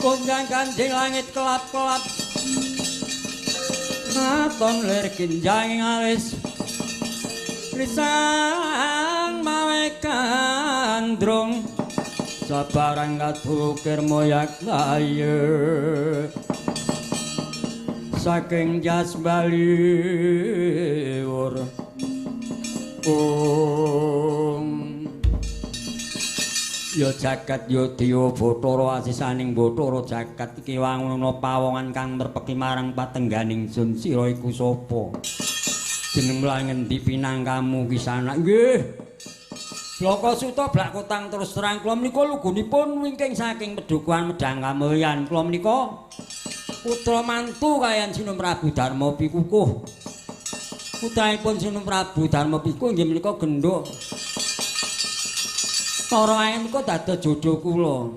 Gonjang ganjing langit kelap-kelap. Maton lir ginjang alis. Risang mawe kandrung. Sabarang kadukir moyak laye. Saking jas baliwur. Om. Ya jagat ya dewa Bathara asisaning Bathara jagat iki wangunana pawongan kang merpeki marang patengganing sun sira iku sapa? Jeneng lan ngendi pinangkamu kisana? Nggih. Blaka Suta blak kotang terus terang kula menika lugunipun wingking saking Pedukuhan Medang Kamulyan. Kula menika putra mantu kaliyan Sinun Prabu Darma Pikukuh. Putraipun Sinun Prabu Darma Pikukuh inggih menika gendhuk. Tara ae menika dados jodo kula.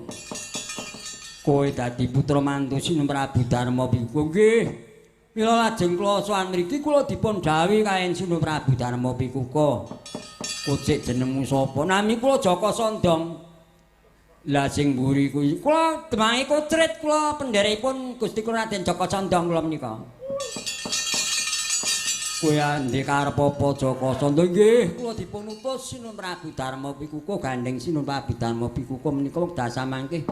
Kowe dadi putra mantu Sinun Prabu Darma Pikukuh. Nggih. Mila lajeng kula sowan mriki kula dipun dhawuhi kaliyan Sinun Prabu Darma Pikukuh. Kucik jenengmu sapa? Nami kula Jaka Sondong. Lah sing mburi kuwi kula demange kocrit kula pendherekipun Gusti Kula Raden Jaka Sondong kula menika. Kowe andhe karep apa Jaka Sondong? Nggih, kula dipun utus Sinun Prabu Darma Pikukuh gandeng Sinun Prabu Darma Pikukuh menika wekdal samangke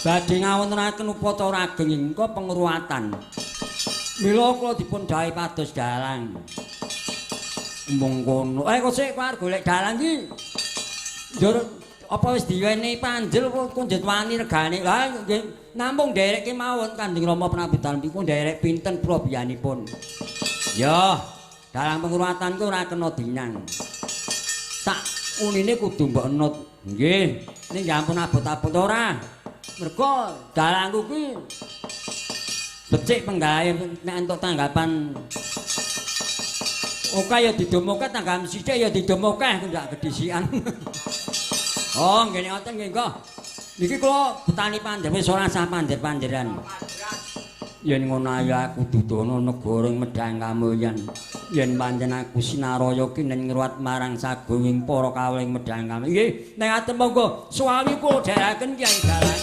badhe ngawontenaken upacara ageng ingkang pengruwatan. Mila kula dipun dhawuhi pados dalang. Mung kono. Eh kok sik kowe arep golek dalang iki? Njur apa wis diwenehi panjel apa kunjut wani regane? Lah nggih namung nderek kemawon Kanjeng Rama Prabu Darma Pikukuh nderek pinten probiyanipun. Ya, dalang pengruwatan ku ora kena dinyang. Sak unine kudu mbok enut. Nggih, ning ya ampun abot-abot ora. Mergo dalangku kuwi becik penggawe nek entuk tanggapan. Oke ya didomoke tanggapan sithik ya didomoke ndak gedhisikan. Oh, nggih nek ngoten nggih nggih. Niki kula betani panjer wis ora sah panjer-panjeran. Yen ngono ayo aku dudono negara Medang Kamulyan. Yen pancen aku Sinaraya ki nen ngruwat marang sagunging para kawula ing Medang Kamulyan. Nggih, nek ngaten monggo suwawi kula dherekaken Kyai Dalang.